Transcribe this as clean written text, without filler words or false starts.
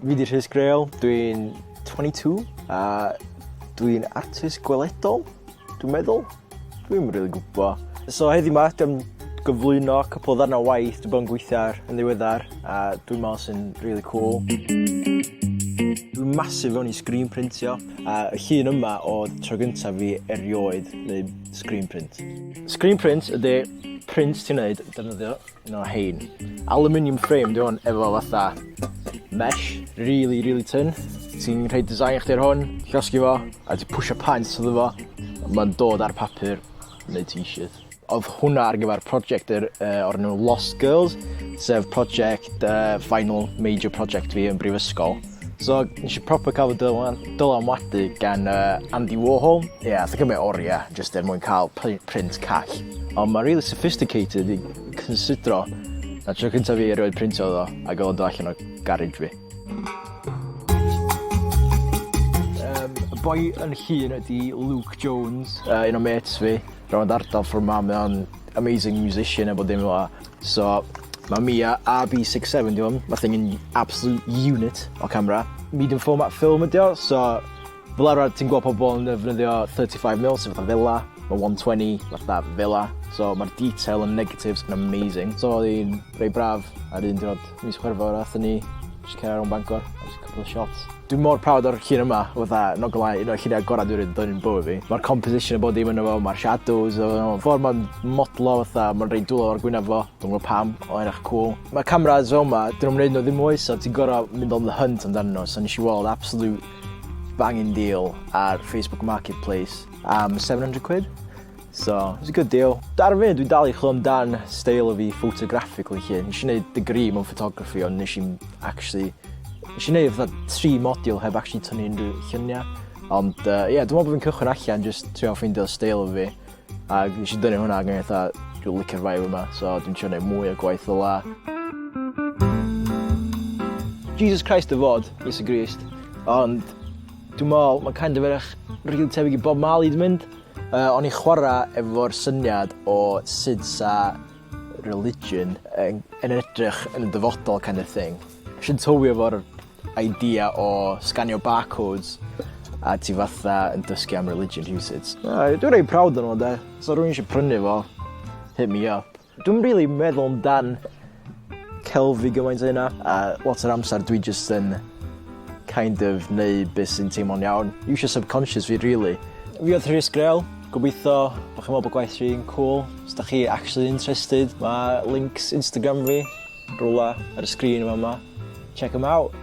Fi 'di Rhys Grail, dwi'n 22 a dwi'n artist gweledol, dwi'n meddwl. Dwi'm rili gwbo. So heddiw 'ma dwi am gyflwyno cwpwl o ddarna o waith dwi 'di bod yn gweithio ar yn ddiweddar a dwi'n me'wl sy'n rili cŵl. Dwi'n massive fewn i screen printio a y llun yma o'dd tro gynta fi erioed neud screen print. Screen print ydi print ti'n neud defnyddio un o hein. Aluminium frame 'di hwn efo fatha mesh rili rili tyn. Ti'n rhoi design chdi ar hwn, llosgi fo, a ti pwsio paent iddo fo, ma'n dod ar papur, neud t-shirt. O'dd hwnna ar gyfer project yr yy o'r enw Lost Girls, sef project yy final major project fi yn brifysgol. So nesh i proper ca'l fy dylan- dylanwadu gan yy Andy Warhol. Ie, yeah, ath o cymryd oria jyst er mwyn ca'l print call. Ond ma' rili sophisticated i considro na tro cynta fi erioed printio o'dd o ag o'dd o'n dod allan o garej fi. Yym y boi yn llun ydi Luke Jones yy un o mêts fi rownd ardal ffor 'ma mae o'n amazing musician a bod dim fel 'a. So ma' Mia RB67 'di hwn, ma' thing yn absolute unit o camera. Medium format film ydi o, so fel arfer ti'n gweld pobol yn defnyddio 35mm sydd fatha fela, ma' 120 fatha fela, so ma'r detail yn negatives yn amazing. So o'dd 'i'n reit braf ar un diwrnod mis Chwefror athon ni jyst cerdded rownd Bangor a jyst couple of shots. Dwi mor proud o'r llun yma fatha not gonna lie un o'r llunia' gora' dwi erioed 'di dynnu yn bywyd fi. Ma'r composition a bob dim yno fo ma'r shadows a ffor ma'n modlo fatha ma'n roid dwylo ar gwyneb fo dwi'm gwbo pam on' edrych cŵl. Ma' cameras fel 'ma 'dyn nw'm neud nw ddim mwy so ti'n gor'o' mynd on the hunt amdanyn nw so nesh i weld absolute banging deal ar Facebook Marketplace am 700 quid. So, it's a good deal. Ar y funud dwi'n dal i chwilio amdan steil o fi photographically 'lly. Nesh i neud degree mewn photography ond nesh i'm actually... Nesh i neud fatha tri modiwl heb actually tynnu unrhyw llunia. Ond yy ie, dwi'n me'wl bo' fi'n cychwyn allan jyst trio ffeindio steil fi. Ag nesh i dynnu hwnna ag o'n i fatha dwi'n licio'r vibe yma so dwi'n trio neud mwy o gwaith fel 'a. Jesus Christ y fod, Iesu Grist, ond dwi'n me'wl ma'n kind of edrych rili tebyg i Bob Marley 'di mynd. Yy o'n i'n chwara efo'r syniad o sud 'sa religion yn yn edrych yn y dyfodol kind of thing. Nesh i'm tywio efo'r idea o sganio barcodes a ti fatha yn dysgu am religion rhywsut. Yy dwi reit proud ono fo 'de. Sa rywun isio prynu fo, hit me up. Dwi'm rili meddwl amdan celfi gymaint â hynna a lot o'r amser dwi jyst yn kind of neud be' sy'n teimlo'n iawn. Iwsio subconscious fi rili. Fi o'dd Rhys Grail, gobeitho bo' chi'n me'wl bo' gwaith fi'n cŵl. Os 'dach chi actually interested ma' links Instagram fi rwla ar y sgrin yn fa' 'ma. Check 'em out.